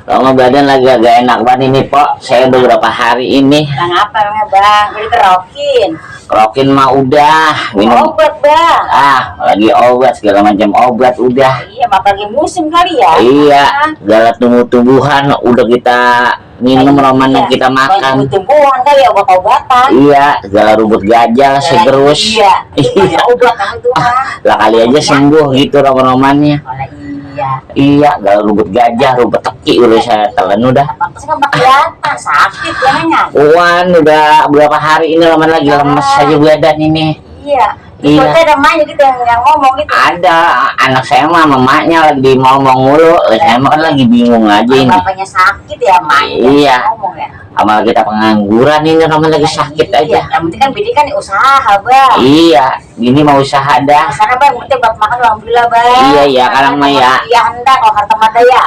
Lama badan lagi agak enak banget ini, Pok. Saya udah berapa hari ini. Nah, apa emangnya, Bang? Udah dikerokin. Kerokin mah udah, minum. Obat, Bang. Lagi obat, segala macam obat udah. Iya, bakal lagi musim kali ya. Iya, segala tumbuh-tumbuhan udah kita minum, roman yang kita makan. Tumbuh-tumbuhan kali ya, obat-obatan. Iya, segala rumput gajah, segerus. Iya, Iya. obat kan itu, Bang. Lah kali aja sembuh gitu roman-romannya. Iya. Iya, segala rumput gajah, rumput teki udah saya telan udah. Pantes kan kelihatan sakit ya, Nyak. Uan udah berapa hari ini roman lagi lemes aja badan ini. Iya. Iya. Itu ada emaknya gitu yang ngomong gitu. Ada anak saya mah mamanya lagi ngomong mulu, saya mah kan lagi bingung aja ini. Bapaknya sakit ya, emaknya. Iya. Ngomong ya. Amal kita pengangguran ini roman lagi sakit Iya, aja. yang penting kan bidikan usaha, Bang. Iya, ini mau usaha dah. Karena Bang, penting buat makan alhamdulillah, Bang. Iya, iya, kadang mah ya. Iya, hendak kalau harta mada ya.